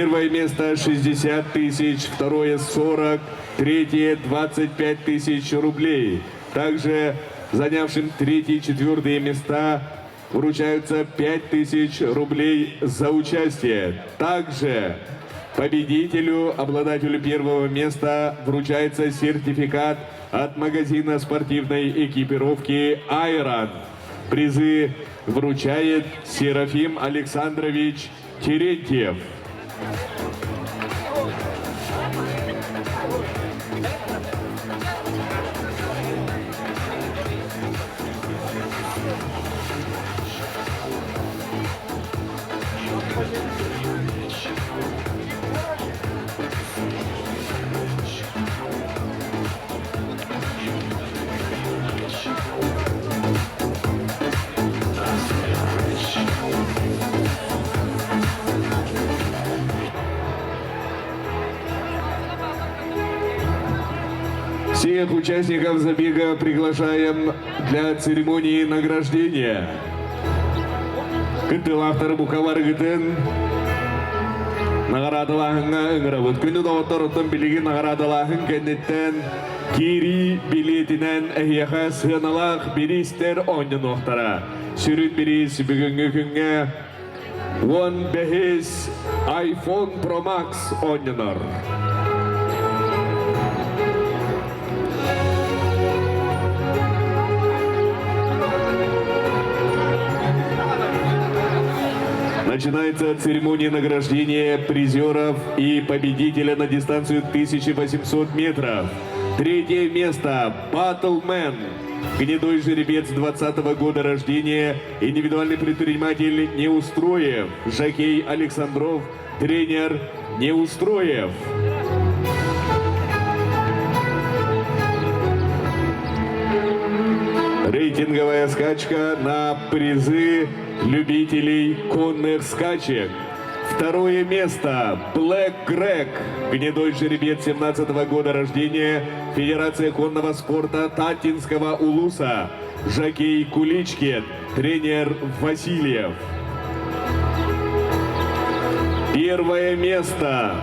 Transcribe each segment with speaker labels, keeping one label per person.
Speaker 1: Первое место 60 тысяч, второе 40, третье 25 тысяч рублей. Также занявшим третье и четвертые места вручаются 5 тысяч рублей за участие. Также победителю, обладателю первого места вручается сертификат от магазина спортивной экипировки «Айрон». Призы вручает Серафим Александрович Терентьев. Всех участников забега приглашаем для церемонии награждения. Кыттыылаахтары бука барыгытын наҕараадалааһыҥҥа ыҥырабыт. Күндү доҕоттор, оттон билигин наҕараадалааһын кэнниттэн киирии билиэтинэн эһиэхэ сыаналаах бириистэр оонньонуохтара. Сүрүн бириис бүгүҥҥү күҥҥэ 15 iPhone Pro Max оонньонор. Начинается церемония награждения призеров и победителя на дистанцию 1800 метров. Третье место – Батлмен. Гнедой жеребец 20 -го года рождения, индивидуальный предприниматель Неустроев, Жакей Александров, тренер Неустроев. Рейтинговая скачка на призы любителей конных скачек. Второе место Блэк Грег, гнедой жеребец 17 -го года рождения, Федерация конного спорта Татинского Улуса, Жакей Куличкин, тренер Васильев. Первое место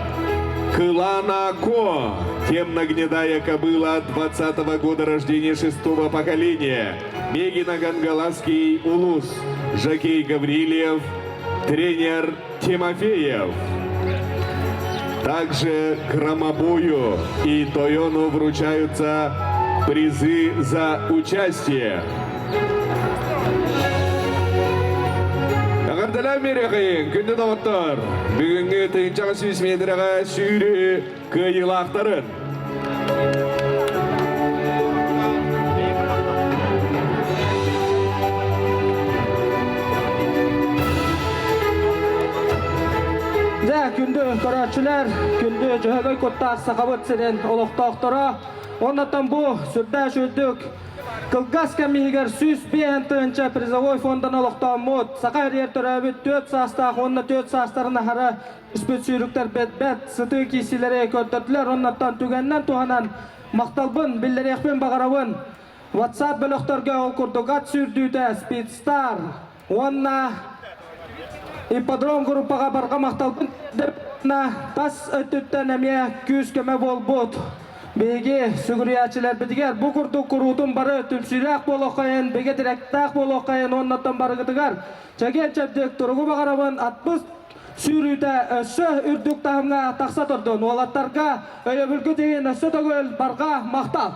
Speaker 1: Кылана Ко, темно-гнедая кобыла 20 -го года рождения шестого поколения, Мегина Гангаласский Улус, Жакей Гаврилев, тренер Тимофеев. Также Громобою и Тойону вручаются призы за участие. Эҕэрдэлээн биэриэхэйин, күндү доҕоттор! Бүгүҥҥү тыһыынчаҕа сүүс миэтэрэҕэ сүүрүү кыайыылаахтарын!
Speaker 2: Дьэ, күндү көрөөччүлэр, күндү Дьөһөгөй куттаах Сахабыт сирин олохтоохторо, оннуттан бу сүрдээх үрдүк кылгас кэм иһигэр 105 тыһыынча призовой фонданы олохтооммут, саха ириэр төрөөбүт 4 саастаах уонна 4 саастарын аһара түспүт сүүрүктэр бэт-бэт сытыы киисилэри көрдөрдүлэр. Оннуттан түгэнинэн туһанан махталбын биллэриэхпин баҕарабын. WhatsApp бөлөхтөргө ол курдук ат сүүрдүүтэ Speedstar уонна ипподром группаҕа барҕа махталбын тас өттүттэн эмиэ күүс-көмө буолбут. Биһиги сүгүрүйээччилэрбитигэр бу курдук куруутун бары түмсүүлээх буолуоххайын, бигэ тирэктээх буолуоххайын уоннаттан барыгытыгар чэгиэн-чэбдик туругу баҕарабын атпыс сүүрүүтэ өссө үрдүк таһымҥа тахса турдун. Уолаттарга өйөбүлгүт иһин өссө төгүл барҕа махтал!